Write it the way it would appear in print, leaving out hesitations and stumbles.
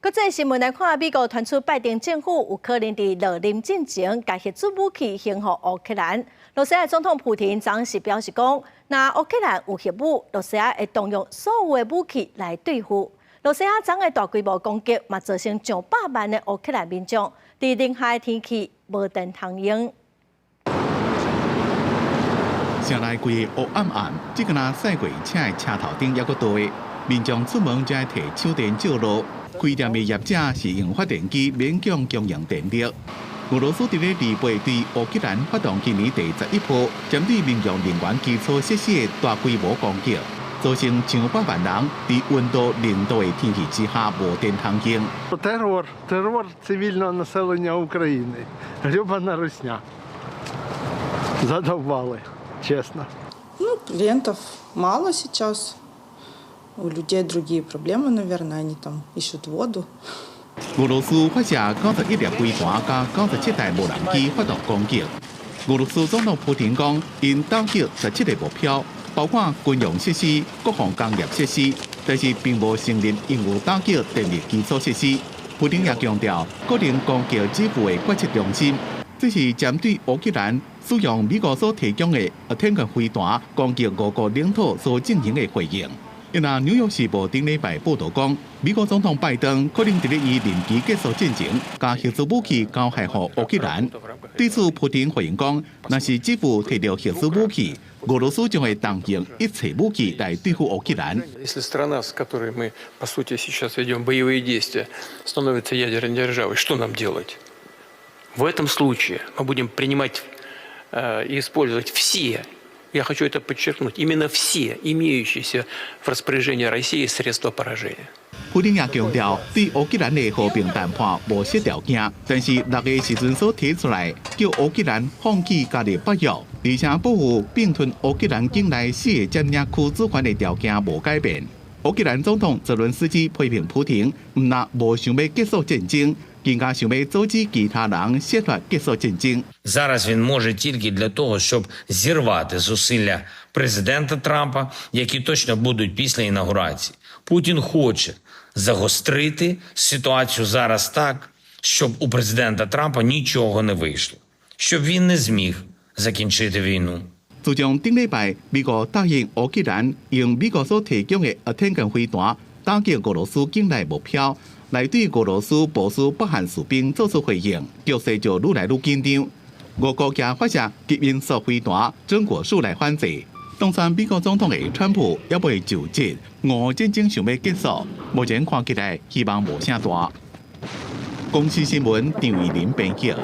國際新聞來看，美國傳出拜登政府有可能佇落任進前，共核子武器獻予烏克蘭。羅西亞總統普廷昨時表示講，若烏克蘭有核武，羅西亞會動用所有的武器來對付。羅西亞昨昏大規模攻擊，嘛造成上百萬的烏克蘭民眾佇零下的天氣無電通用。城內規个烏暗暗，這敢若駛過車的車頭燈猶閣大，民眾出門才會提手電照路。開店的業者是用發電機勉強供應電力。俄羅斯佇咧禮拜對烏克蘭發動今年第11波針對民用能源基礎設施的大規模攻擊，造成上百萬人佇溫度0度的天氣之下無電通用。 Терор, терор цивільного населення України. Гребана русня. Задовбали, чесно. Ну, клиентов мало сейчас. У людей другие проблемы, наверное, они там ищут воду. 俄羅斯發射91粒飛彈佮97台無人機發動攻擊。俄羅斯總統普廷講，𪜶打擊17個目標，包括軍用設施、國防工業設施，但是並無承認𪜶有打擊電力基礎設施。普廷也強調，可能攻擊基輔的決策中心，這是針對烏克蘭使用美國所提供的坦克飛彈攻擊俄國領土所進行的回應。因為《紐約時報》頂禮拜報導講，美國總統拜登可能佇咧伊任期結束進前，共核子武器交予烏克蘭。對此，普廷回應講，若是基輔提著核子武器，俄羅斯將會動用一切武器來對付烏克蘭。 Если страна, с которой мы, по сути, сейчас ведем боевые действия, становится ядерной державой, что нам делать? В этом случае мы будем принимать и использовать все, я хочу это подчеркнуть, именно все имеющиеся в распоряжении России средства поражения. 普丁也強調，對烏克蘭的和平談判無設條件，但是6月時陣所提出來，叫烏克蘭放棄加入北約，而且保護併吞烏克蘭境內四個佔領區主權的條件無改變。烏克蘭總統澤倫斯基批評普丁，毋但無想欲結束戰爭，更加想欲阻止其他人設法結束戰爭。 Зараз він може тільки для того, щоб зірвати зусилля президента Трампа, які точно будуть після інаугурації. Путін хоче загострити ситуацію зараз так, щоб у президента Трампа нічого не вийшло, щоб він не зміг закінчити війну. 自從頂禮拜，美國答應烏克蘭用美國所提供的坦克飛彈打擊俄羅斯境內目標，來對俄羅斯部署北韓士兵做出回應，局勢就愈來愈緊張。俄國也發射極音速飛彈中國數來反制。當選美國總統的川普猶未就職，俄烏戰爭想欲結束，目前看起來希望無啥大。公視新聞張玉林編輯。